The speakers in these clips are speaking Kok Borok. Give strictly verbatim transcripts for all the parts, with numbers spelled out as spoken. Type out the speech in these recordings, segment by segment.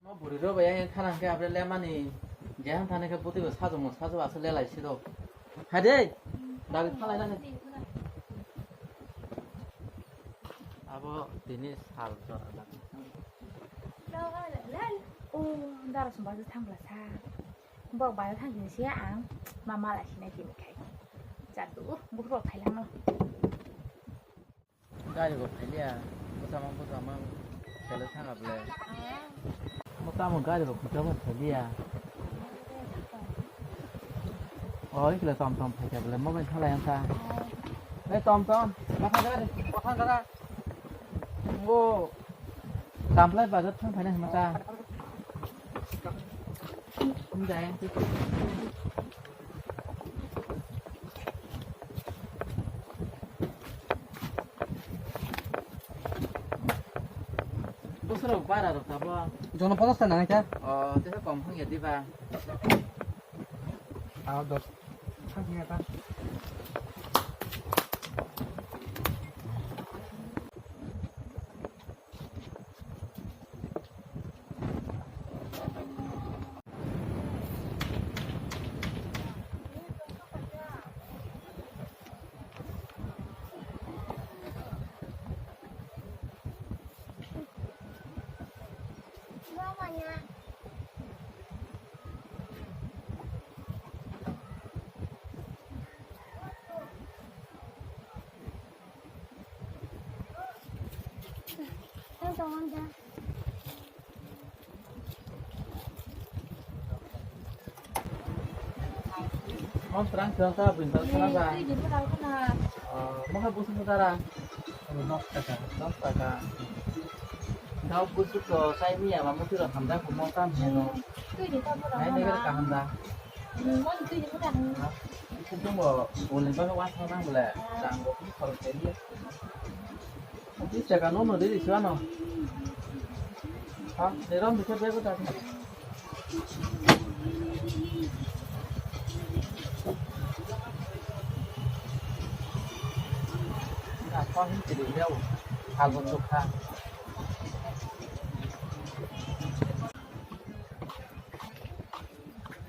Mo buri ro bai yang thana ke abre le mani je han thana ke buti bo sajo mo sajo asle lai si do. Hai de. Dari thalai na. Abo tini sal jora da. O dara sumba je thang bla sa. Bok bai thang ni se ang mama lai si na tini khai. Jadu buhro khai lang no. Gari bo phailiya, bwsama bwsama kele thanga bwle. Mo tamo gari bo khujama phailiya. O ikle tom tom phaikha bwle, mo bai thalai ang kha. Ei tom tom, ma kha gari, ma kha gari. Ngo Kamplai bazar thang phaina hima ta. Hum jai. Bosoro bara rok tabo. Jono potos ta nang kya? O, tesa kom hang ya diba. Aw dos. Hang ya ta. Mon terang terang sa bin terang terang sa. Ini di berapa na? Mokha busu mutara. Dos taka, dos taka. Dau busu to sai miya ma mutu ro hamda ko mo tam heno. Ini di tamu. Hai ne ka hamda. Mon ini di berapa? Itu tuh mau boleh banget wasa nang bela. Tanggo ini kalau saya lihat. Di jaga no no di di suano. Ha, di rom di kerja ko tadi. Apa sih jadi jauh? Aku suka.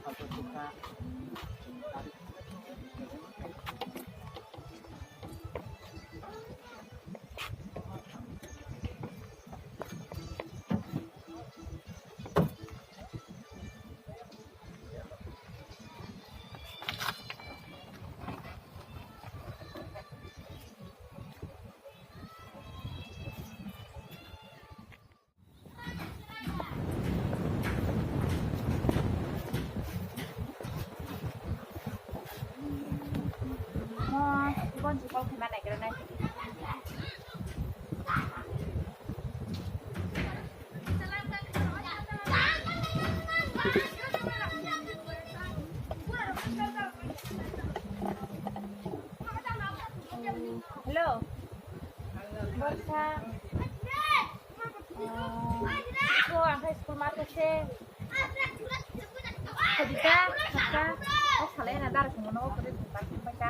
Aku suka. Hello. Borsa. Oh, ko ang khai school mar khe se. Khodita, khakta. O salai na dar khungo no, khode khunta khunta.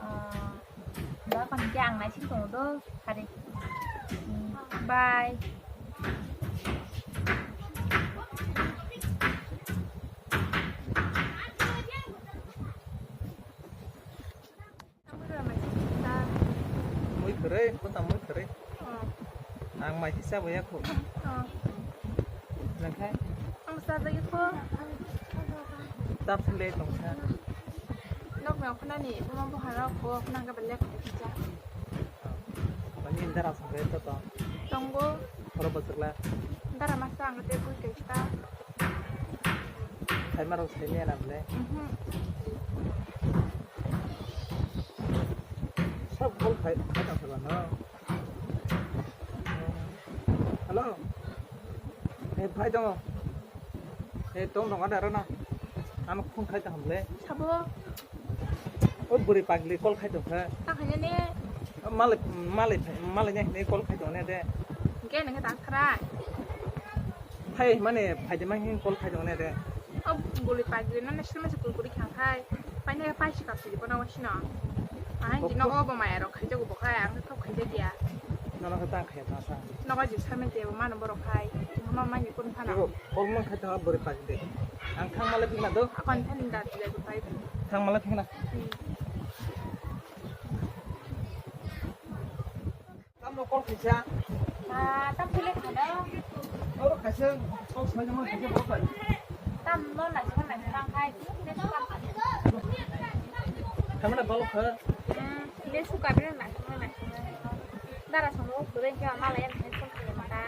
Ah, da kan kya ang nai sing tongo do, khade. Hmm, bye. Mui kwrwi, kwtam mui kwrwi. Oh. Ang mai kisa bo yakho. Oh. Nangkhe? Ang sa da yakho. Tap sile tongsa. Nok me khna ni, buma buhara ko khna ga bele ko kisa. Mani dara sangre to to. Tongo. Khoro bwswkla. Dara masa ang te bui kaisa. Saima rok saimaya na bole. Mhm. Sab bol khai khai ta saba no. Hello. Hey, bhai tongo. Hey, tong tongo da rona. Ano phone khai ta hamle. Sabo. O buri pagli call khai tongkha. Ta khaina ne. Malai, malai, malai ne call khai tong ne de. Ge nang ta khrai. Phai mane phai de ma hin call khai tong ne de. O buri pagli na ne sima se kurkuri khang khai. Pai ne pai si kap si ko na wasi na. Ai jino o bo maya rok khai jago bo khai ang thok khai jagiya. Ano khe tang khe tang sa. Nogo jik samen tebo mano borok khai. Mama mani kun phana. Tebo kol man khai tang bori pagi de. Ang thang male phikna do. Akon thani da tile do khai. Thang male phikna. Hmm. Tam no kol khaisa. Ah, tam phile khana. Oro khaisa kol sai jama khaisa borok bai. Tam no na jama na tang khai. Thamana balo kha. Hmm, le suka bela na jama na. Dara songo kore ke mala yan phai phone kore mata.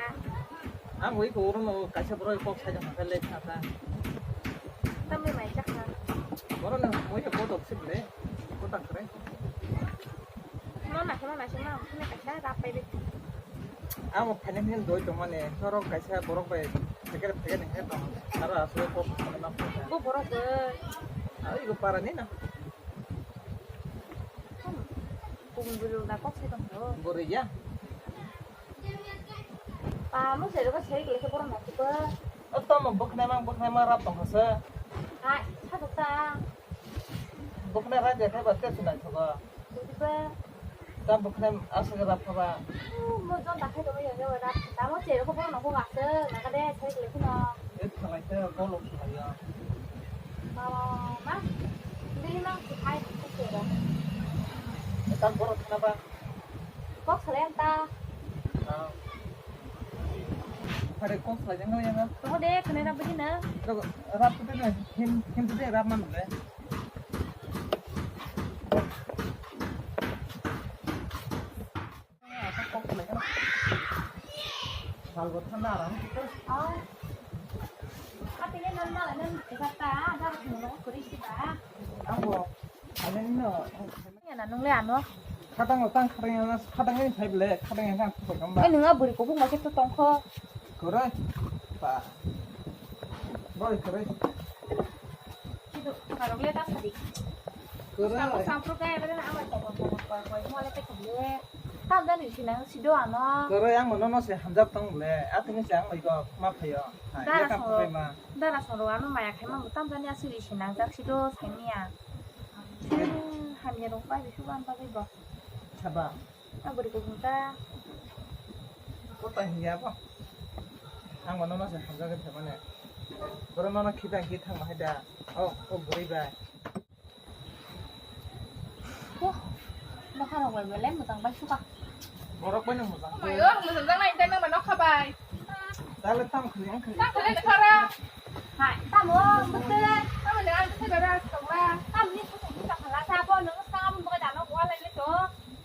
Ang wi ko oro no kaisa borok kok sai jang phai le kha ta. Tamni mai chakha. Oro no moi ko dok sip le. Ko ta kre. No na, no na, sima, sima kaisa rap pai de. Ang mo phai ne hin doi tong mane, norok kaisa borok bai phekere phekere he tong. Aro asle kok sai ma. Bo borok bai. Ai go para ni na. Kubun bwrwi rok da kok sai tongkha o. Bwrwi ya? Tamo se rok sai kle se borok naisik ba. O tamo bwkhnai mang bwkhnai mang rap tongkha se. Hai, sa dok ta. Bwkhnai rap ya khai ba te se naithogo. Buji ba. Ta bwkhnai aswk rap kha ba. Mo jon da khai tongma ya ya rap. Tamo se rok borok nokho ga se. Naga de sai kle phano. E thalai te bolong thalai ya. Mama, ma, bini mang si hai, si hai. Tang borok thana ba? Kok salai ang ta. Ah. Hare kok salai jang yang. Tong de, kene rap bini na. Rap tu na, him, him tu de rap man le. Nungle ano. Khatang tang khatang yang khatang yang thai bele khatang yang thang thai kamba. Ai nunga buri kubung ma khe to tongkho. Kore. Pa. Boy kore. Kitu karok le ta sadi. Kore. Sampro kaya bele na amar kokor kokor kokor kokor mo le te kable. Tam jani sinang sido ano. Kore ang mono no se hamjak tong le. Atini se ang lego ma phayo. Ha, Dara ya kam soro, papai ma. Dara soro ano maya khai ma tam jani asiri sinang jak sido saimia. Hamya rok pai bisu ban papai bo. Saba. Abri ko hunta. Kota hiya bo. Ang mono no se hamjak thamane. Boro no no khita khita ma haida. Oh, oh, buri bai. Wah, nokha rok bai belai mojang bai suka. Borok bai nang mojang. Mayo, mojang nang nai tang nang nokha bai. Tale tam khri ang khri. Tam khri khara. Hai, tamo bete. Tamo nang ang khri bara sokla. Tam ni suka suka khala sa bo nang sa am bo da no wala le to.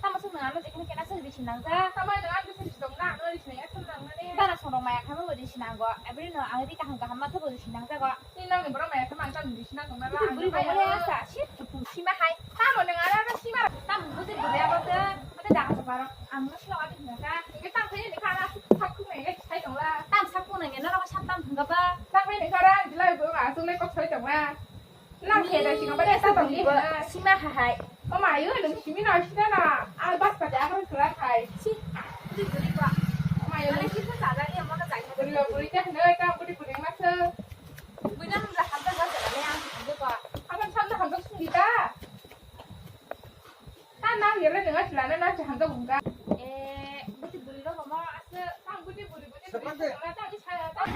Tamo sung nang ano jekhne kena sung bisi nang ja. Tamo nang ang khri sung na no bisi nang ya sung nang ne. Dara song rok maya khamo bisi nang go. Abri no ang ri kaham kaham ma to bisi nang ja go. Ni nang ni borok maya khe mang tang bisi na tong na la. Buri buri bo maya sa si tu tu si ma hai. Tamo nang ara si ma. Tam buri buri abo te. Ate da ha paro. Ang no silo ate na ka. Ke tam khai ni kha na. Sak tu me ke sai tong la. Tam sak tu na ke no ro sa tam ga ba. Tam khai ni kha ra jilai bo asung le kok sai tong la. Nang khe da singa ba de sa tong ni na. Sima ha hai. O ma yo nung simi na sida na. Al bas pa de agro sura khai. Si. Di buri ba. O ma yo. Ani sisa sa da ni mo na jai. Buri ba buri ka ne ka buri buri ma se. Bui na hamja hamja ga se ne ang sung de ba. Aban sam na hamja sung di ta. Ta nang yele nung a sila na na hamja gung ka. Eh, buri buri ro ma ase. Tang buri buri buri. Sepanjang. Tang sa tang.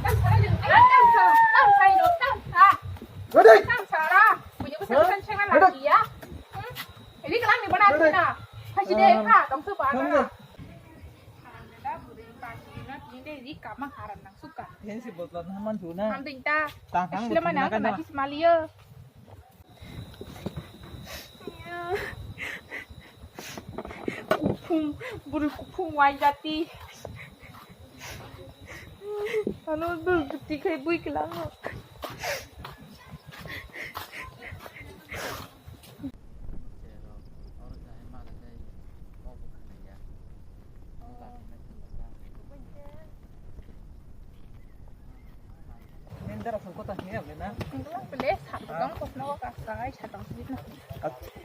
Tang sa ni. Tang sa. Tang sa ni. Tang sa. Ready? Tang sa ra. Punya pesan pesan saya lagi ya. Hmm? Ini kelang ni mana tu na? Kasih deh, ha, tong su ba na. Ini deh, di kamar haram nang suka. Ini si botol na man tu na. Ham ding ta. Tang tang. Sila mana na kis malia. Kuphung, bwrwi kuphung waijati. Ano bwrwi bwtwi khai bui kwlango. Nini dara phone kota hini abole na? Bele satong kosno kasai satong sini.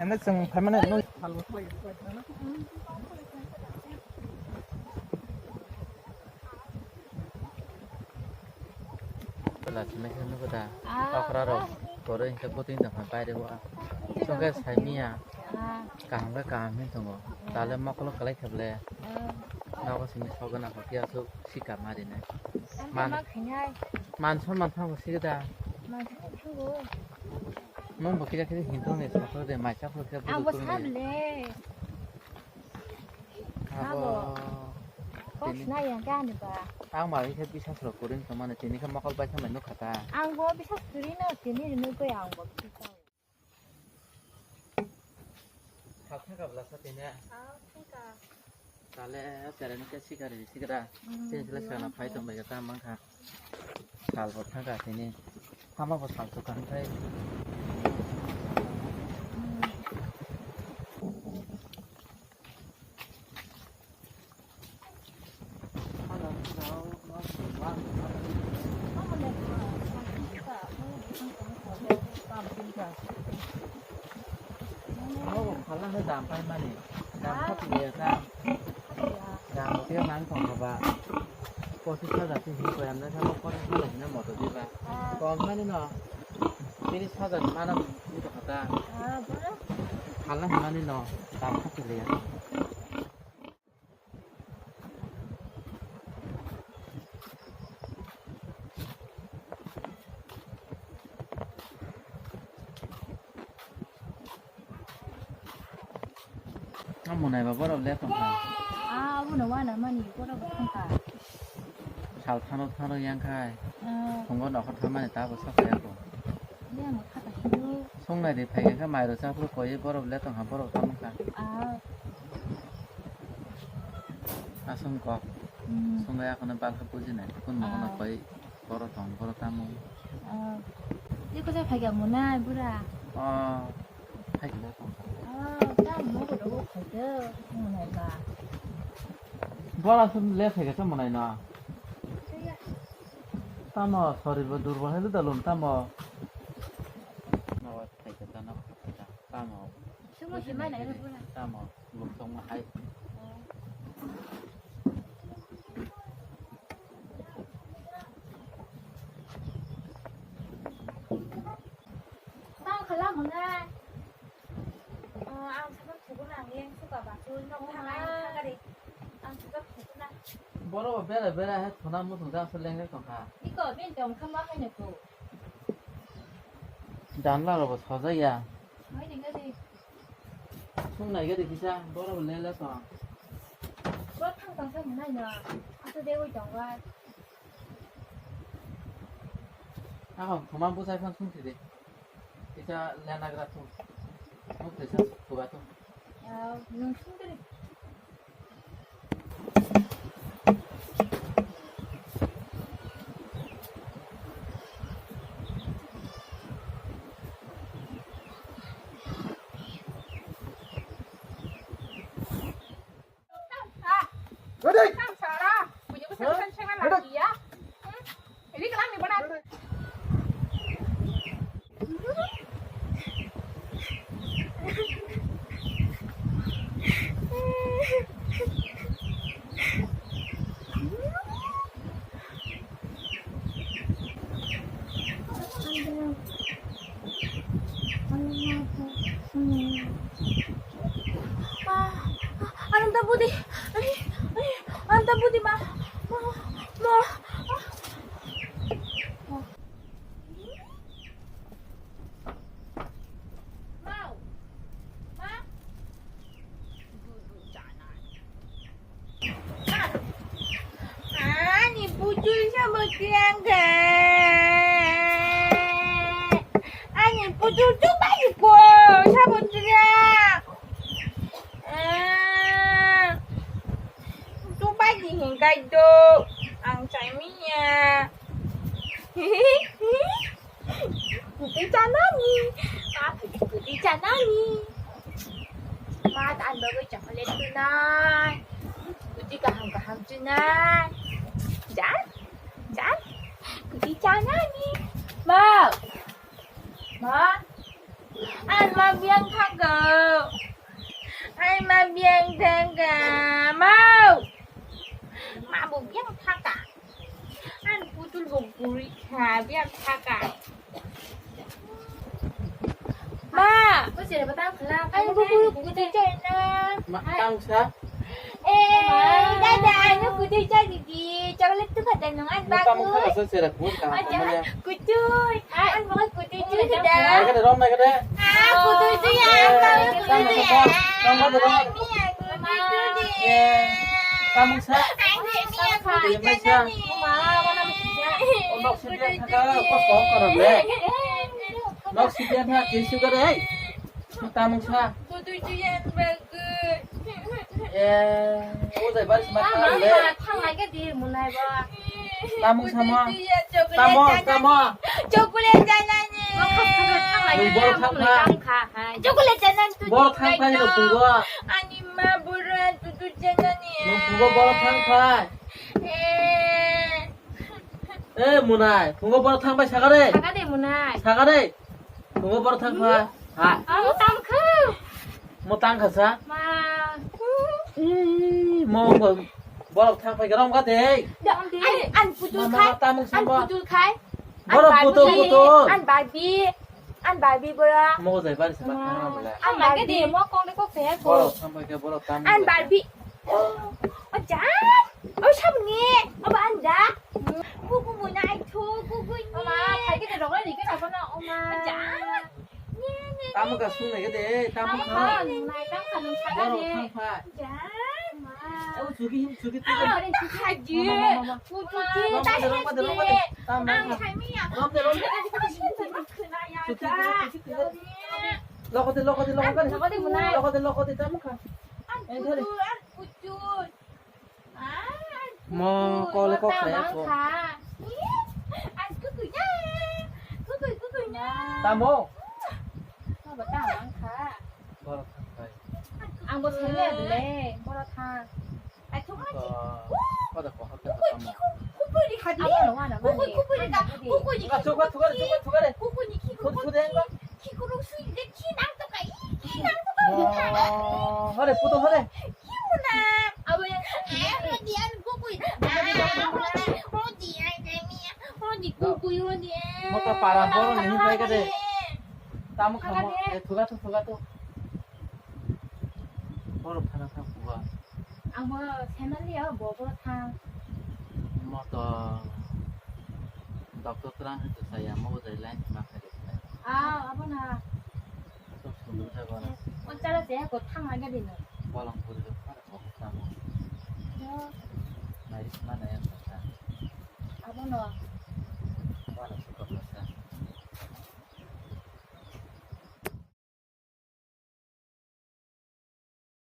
Ene chwng phaimani no. Bela sini khe nugo da. Okra rok koro hingke bwtwi tongkha baire o. Chwngkhe saimia. Kaham khe kaham hin tongo. Tale mokolo kwlai khe bele. Abo sini sogana kho kya so sika mari nai. Ang Man- ma khainai. Man son man thango sika da. Man thango. Nung bo kya kya hinto ne so de mai cha kho kya. Ang bo budu kuni. Sable. Abo. Abo. Kok Tini. Sinai yang kya ni ba. Ang mari khe bisas rok kuring to mane tini khe mokol bai samai nuk khata. Ang bo bisas kuring no tini ri nuk bai ang bo bisas. Thak thak abla sa tene. Ah, thak. Tale tere no ke sikari sikra. Hmm, sila sana phai tong bai ta mang kha. Sal bo thak tene. Hama bo sal to kan thai. Abo phala khe dam pai mani. Dam kha pini ya kha. Dam khe nang tong kha ba. Pochis hajar se hin koi amna kha pochis hajar hin moto di ba. Kom mani no. Tiris hajar mana ni to kha ta. Phala hin mani no. Dam kha pini ya. Amo naiba borok le tongkha. Ah, abono wana mani borok tongkha. Sal thano thano yang khai. Ah. Thungo nokhor thamani tabo sakha yako. Yang khata hiyo. Songnai de phai khe mairo chapro koi borok le tongkha borok tamo kha. Ah. Asong kok. Hmm. Songnai akhone balkha bujinai kun nokhorno koi. Boro tong, boro tamo. Ah, tei kwchak phaikha mwnai, bura? Ah, phaikha tong. Ah, tamo ko dogo phaikha mwnai ba. Bora sum le phaikha sa mwnai na. Tamo, sorry, bo durbol hai da lum tamo. No, phaikha ta, no, phaikha ta. Tamo. Sumo si mana ero bura. Tamo, lum tong ma hai. Tang khala mwnai. Oh, ang sabak thugo na, ang yang suka ba. Chul nok thang, ang thang kari. Ang sabak thugo na. Boro bera bera he thona muthung jang se lengrek tongkha. Iko, ben tong kha ma hai na ko. Dan la ro bo soja ya. Mai ding kari. Sung nai kari kisa, boro bo le le tong. Boro thang tong sa mwnai na. Ato de oi tong ba. Ako, thoma bwsai phano sung thidi. Kisa lena gra thung. Nuk tisa kuba thung. Ah, nung sung thidi. Ready? Ready? Ananta budi, ananta budi ma, ma, ma. Mau, ma. Ani putul sabo tiang ga. Ani putul tu bai ko sabo tiang. Ah, tu bai di hingkai do. Ang chai miya. Putri chanani. Ma, putri, putri chanani. Ma, ta ang bagwi chocolate tunai. Putri kaham kaham tunai. Jan, jan. Putri chanani. Ma. Ma. Ang ma biang thago. Ang ma biang thago. Ma. Ma bo biang thaga. Ang putul bo guri kha, biang thaka. Ma! Ko sere ba tang khala. Ang bo guri guri chai na. Ma, tang sa? Eh, dada, ano kutui chari di. Chocolate tu kada nung an bagus. Kamu kala sa sera kun ka. Aja, kutui. An mo kutui tu kada. Ai kada rom na kada. Ah, kutui tu ya. Kamu sa. Kamu sa. Kamu sa. Nok sidia thaka kos kok karam le. Nok sidia thaka kisu kada ai. Tamung sa. Kudu juyan bagus. Eh, o jai bari sima. Mama, thang lagi di mulai ba. Tamung sama. Tamo, tamo. Chocolate janani. Nung bor thang kha. Chocolate janani tu. Bor thang kha ni nung pungo. Ani ma bor tu tu janani. Nung pungo bor thang kha. Eh. Eh, Munai, pungo bor thang bai sagare. Sagade Munai. Sagare. Pungo bor thang kha. Ha. Amo tam khu. Mo tang kha sa. Ma. Ih, mo bo-, borok thang phai rom ka de. An, an putul khai. An putul khai. Borok putul, putul. An Barbie. An Barbie bora. Mo jai bari sa thang rom le. An Barbie. Mo kong de kok se ko. Borok thang phai ke borok tam. An Barbie. O ja. O sabni. O ba an ja. Kuku mo nai tho kuku ni. O ma, khai ke de rok ni ke na ko na o ma. Ja. Tamo ka sung nai ke de, tamo ka. Nai tang ka nung sa ka de. Borok thang phai. Ja. O sugi him sugi tu. Haji. Kuku ki. Rom de, rom de, rom de. Tamo ka. Rom de, rom de. Sugi tu, sugi tu. Loko de, loko de, loko de. Loko de, loko de, tamo ka. Mo kole kok saya ko. Tamo. Borok thang phai. Ang bo thang le le, borok thang. Pada ko hak tamo. Abo no wana mani. Thugare, thugare, thugare, thugare. Thugare. Hore, puto hore. Abo yang. Mo ta para boro ni pai ka de. Tamo khamo, thuga tu, thuga tu. Boro phana thang thuga. Ang bo family ya, bo boro thang. Mo to doctor tran tu saya mo bo jai line ma khai de. Ah, abo na. To sunu ta gona. O chala se ko thang lagi di no. Bolong puri do para ko thang. Yo. Nai ma na ya ta. Abo no.